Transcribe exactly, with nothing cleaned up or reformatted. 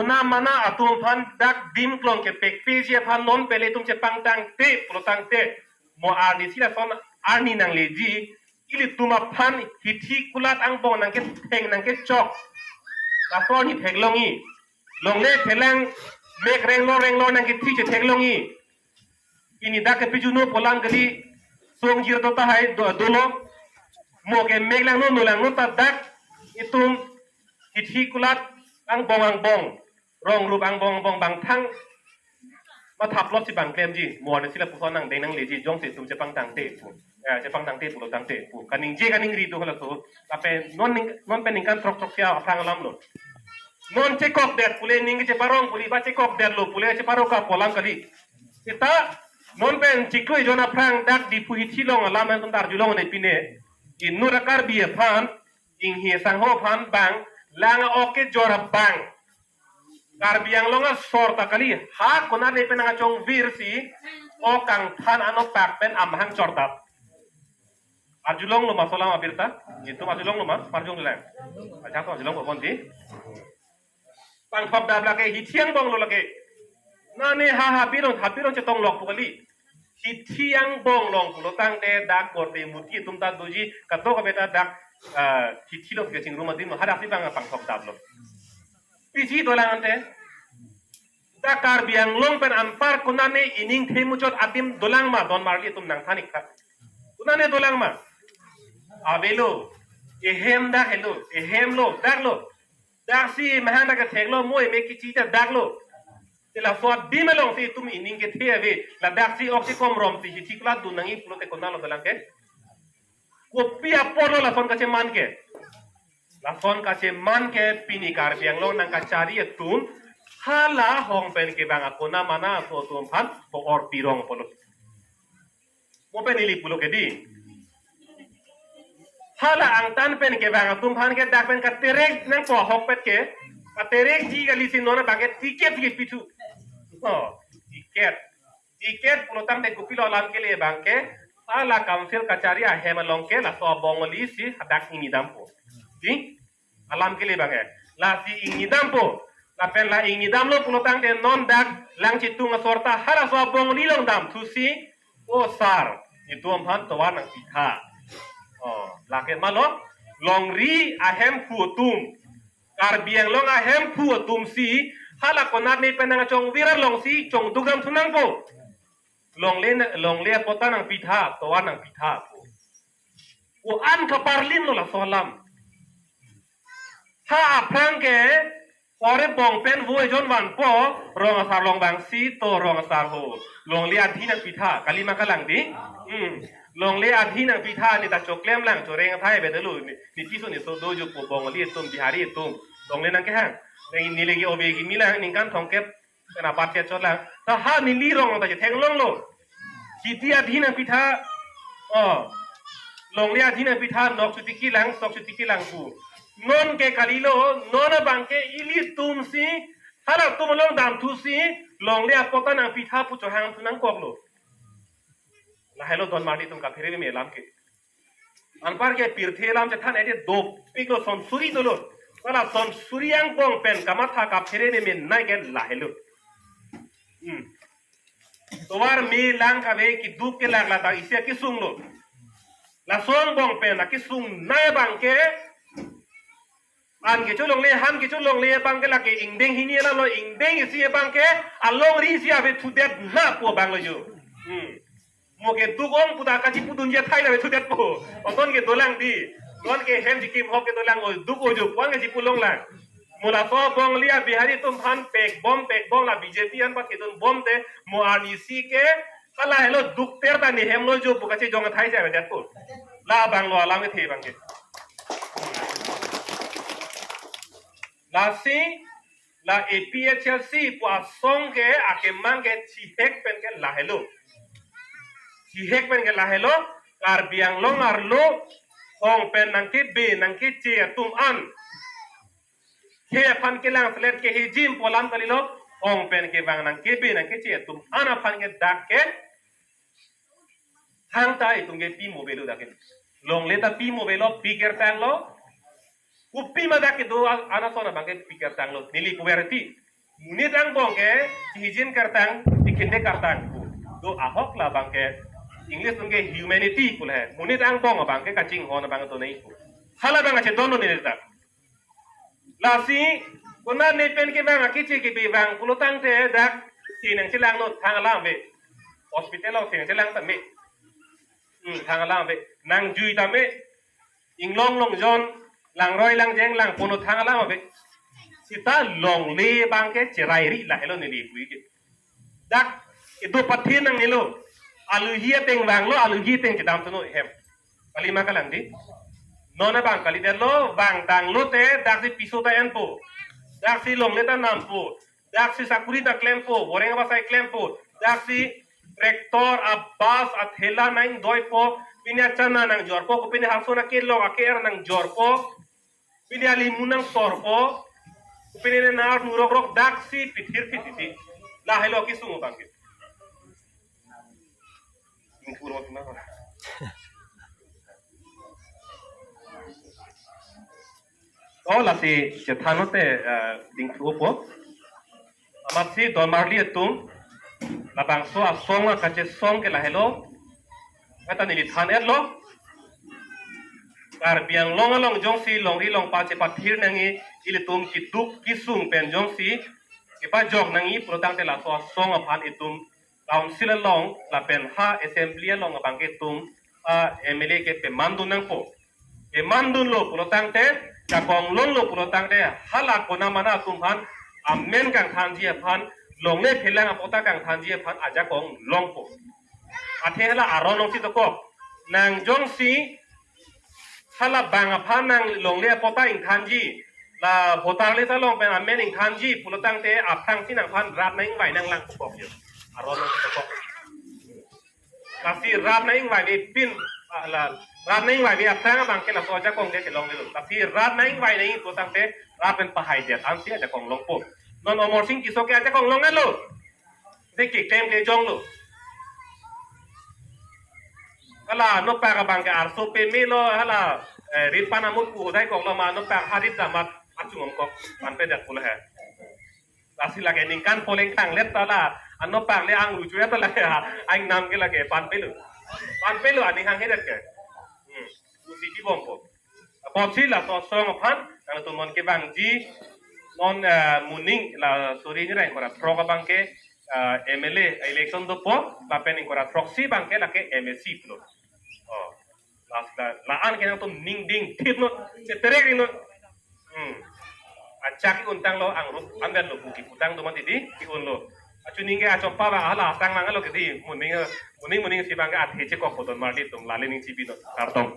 Kona mana atum aphan dak dim klong kepekpeji aphan non pen ilitum chepangtangte pulo tangte, mo arnisi lason arni nangleji, ilitum aphan hithi kulat angbong nangketheng nangkechok, laso arni theklongji. Longle thelang mek renglo renglo nangkethi chetheklongji. Pini dak kepijuno pu alam kali, songjir do tahai do, dolo. Mo ke mek langno no langno ta dak itum hithi kulat angbong angbong, rong rup angbong angbong bang thang matha plot si bang klemji, mo arnisi lapuson nangdeng nangleji, jongsi itum chepangtangte pu. Eh, chepangtangte pulo tangte pu. Kaningje kaningri do halaso. Lapen non ning, non pen ningkan throk throk sia aphrang alam lo. Non chekokdet pule ning cheparong pule, ba chekokdetlo pule cheparong ka pu alam kali. Seta non pen chiklo ejon aphrang dak Diphu hithi along alam nangtum ta arjulongle pine. Inut a-Karbi aphan, inghi sangho aphan bang, lang ok kejor abang, Karbi Anglong asor ta kali, ha konat ne pen nangkachongvirsi, ok kangthan anokpak pen amahang chortap. Arjulonglo ma laso alam abirta? Itum arjulonglo ma? Parjong lang. Acha to arjulongpo bonti. Pangthokdap lake, hithi angbonglo lake. Nane ha hapi along, hapi along chetonglok pu kali. Hithi angbong along pulo tangte dak korte muti atum ta doji, kadokave ta dak, ah, hithi along kachingrum adim, hadak si bang pangthokdaplo. Pisi dolang ante. Dak Karbi Anglong pen anpar konane ining themuchot adim dolang ma, don marli atum nangthan ik tha. Konane dolang ma? Avelo. Ehem dak helo, ehem lo, dak lo. Dak si mahang dak kethek lo, mo eme kichi ta dak lo. Te laso adim along si itum ining kethe ave, ladak si ok si komrom si hithi kulat dun nangji pulote konatlo dolang ke? Kopi apotlo lason kacheman ke? Lason kacheman ke pini Karbi Anglong nangkachari atum, hala hong pen kevang akona mana aso atum aphan ko-or pirong pulo. Mo pen ili pulo ke di. Hala angtan pen kevang atum aphan ke dak pen katerek nangpo ahokpet ke. Katerekji kali si non abang ke ticket si pithu. Oh, ticket. Ticket pulo tangte kopilo alam kele abang ke, hala council kachari ahem along ke laso abongali si hadak ingni dampo. Di? Alam kele abang ke. Lasi ingni dampo. Lapen la ingni damlo pulo tangte non dak lang chitung asor ta halaso abongali along damthusi, o sar, itum aphan tovar nangpitha. Oh, lake malo, longri ahemphu atum, Karbi Anglong ahemphu atum si, hala konat ne pen nangchongvir along si chongduk damthu nangpo. Longle na, longle apot ta nangpitha, tovar nangpitha pu. Ko-an kaparlinlo laso alam. Ha aphrang ke, ore bong pen vo ejon vanpo, rong asar along vangsi to rong asar ho. Longle adhi nangpitha, kali ma kalang di? Hmm. Longle adhi nangpitha ne ta choklem lang, choreng athai bedelo, ne, ne piso ne so dojo po Bongali atum, Bihari atum. Longle nangkehang. Nang neli ke obe kimi lang, ningkan thomkep, kana parche chot lang. Ta ha neli rong ta je theklonglo. Hithi adhi nangpitha. Oh. Longle adhi nangpitha, nok chotiki lang, sok chotiki lang pu. Non ke kalilo, non abang ke ilitum si, halatum along damthusi, longle apot ta nangpitha pu chohangthu nangkoklo. Lahelo don marli atum kaphere meme alam ke. Anpar ke pirthe alam chethan ede dopiklo, son suri dolo. Hala son suri angbong pen kamatha kaphere meme nai ke lahelo. Hmm. Tovar me lang kave keduk kelak lata isi akesung lo. Laso angbong pen akesung nai abang ke, an kecho longle, han kecho longle abang ke lake ingdeng hini alam lo, ingdeng isi abang ke alongri isi avethudet na pu abang lo jo. Hmm. Mo keduk ong pu ta kachipudunji athai la vethudet po. O ton ke dolang di. Ton ke hem chikim hok ke dolang, o duk ojo pu an kachipulong lang. Mo laso Bongali a-Bihari atum aphan pekbom pekbom la B J P an pa kedun bom te, mo arnisi ke hala helo dukter ta ne hem lo jo pu kachejong athai si avedet po. La abang lo alam kethe abang ke. Lasi, la A P H L C pu asong ke akemang ke chihek pen ke lahelo. Chihek pen ke lahelo, Karbi Anglong arlo hong pen nangkebe nangkeche atum an. Khei aphan kelang selet kehejim pu alam kalilo, hong pen kevang nangkebe nangkeche atum an aphan ke dak ke hang ta itum ke pi mo avelo dak ke. Longle ta pi mo avelo, pi kertanglo. Kopi ma dak kedo an ason abang ke pi kertanglo. Neli puver ti. Monit angbong ke chihijin kartang, chikhinde kartang pu. Do ahok labang ke English atum ke humanity pu le. Monit angbong abang ke kachinghon abang do nai pu. Halabang kachedon neli ta. Lasi konat ne pen kevang akeche kebe vang pulotangte dak si nangchelangnon thang alam ave. Hospital along si nangchelang tame. Hmm, thang alam ave. Nangjui tame. Inglong longjon, langroi langjeng langponnon thang alam ave. Seta longle abang ke cherairi lahelo neli pui ke. Dak itum pathin nangnelo. Aluhi ateng vanglo, aluhi ateng chedam tuno hem. Kali ma kalang di. Non abang kalidetlo, vangtanglote, daksi piso ta enpo. Daksi longle ta nampo. Daksi sakuri ta klempo, boreng abasai klempo. Daksi tractor, abus, athela nangdoipo. Pini achana nangjorpo, kopine hason akelong aker nangjorpo. Pini alimu nangsorpo. Kopine ne nar nurok rok daksi pithir phititi. Lahelo kesung abang ke. Ingpuro kina. Oh, lasi chethan note, eh, dingthu po. Amatsi Donmarli atum labangso asong kachesong ke lahelo. Kata neli than-etlo. Karbi Anglong along jongsi longri longpat chepathir nangji, ilitum keduk kesung pen jongsi kepajok nangji pulotangte laso asong aphan itum council along lapen ha assembly along abang ke itum, ah, M L A ke pemandun nangpo. Pemandunlo pulotangte, jakong longlo pulotangte, hala konamana atum aphan amen kangthanji aphan, longle phelang apota kangthanji aphan ajakong longpo. Athe hala aron alongsi dokok. Nang jongsi halabang aphan nang longle apota ingthanji, la voter list along pen amen ingthanji pulotangte aphrangsi nangphan rat nangvai nanglangkok yo. Aron alongsi dokok. Lasi rat nangvaive pin, ah, la, rat nangvaive aphrang abang ke laso ajakong ke chelonglelo. Lasi rat nangvai nangji pulotangte rat pen pahaidet ansi ajakong longpo. Non Amarsing Tisso ke ajakong longlo. Dei keklem kejonglo. Hala nopak abang ke arso pemelo, hala, eh, rit pan amut pu dai koklo ma nopak ha rit damat achung ongkok panpedet pulo he. Lasi lake ningkan poleng tanglet ta la, ano pangle angru chuya ta lake, ha, aingnam ke lake, panpelo. Panpelo, aning hanghedet ke. Hmm. Usi kibompo. Apotsi laso asong aphan, nangtum non kevangji, non, eh, moning, la, suri ni ra ingkoi ra throk abang ke, eh, M L A election dopo, lapen ingkoi ra throksi abang ke lake M A C pulo. Oh. Lasi la, la-an ke nangtum ning ding thip non, cheterek ri non. Hmm. Achak ki-untanglo angrup anvetlo pu keputang do mati di, ki-unlo. Achu ning ke achompa ba hala asang manglo ke di, moning, moning, moning si abang ke athe chekokpo Donmarli atum, lale ning chibi non, kartong.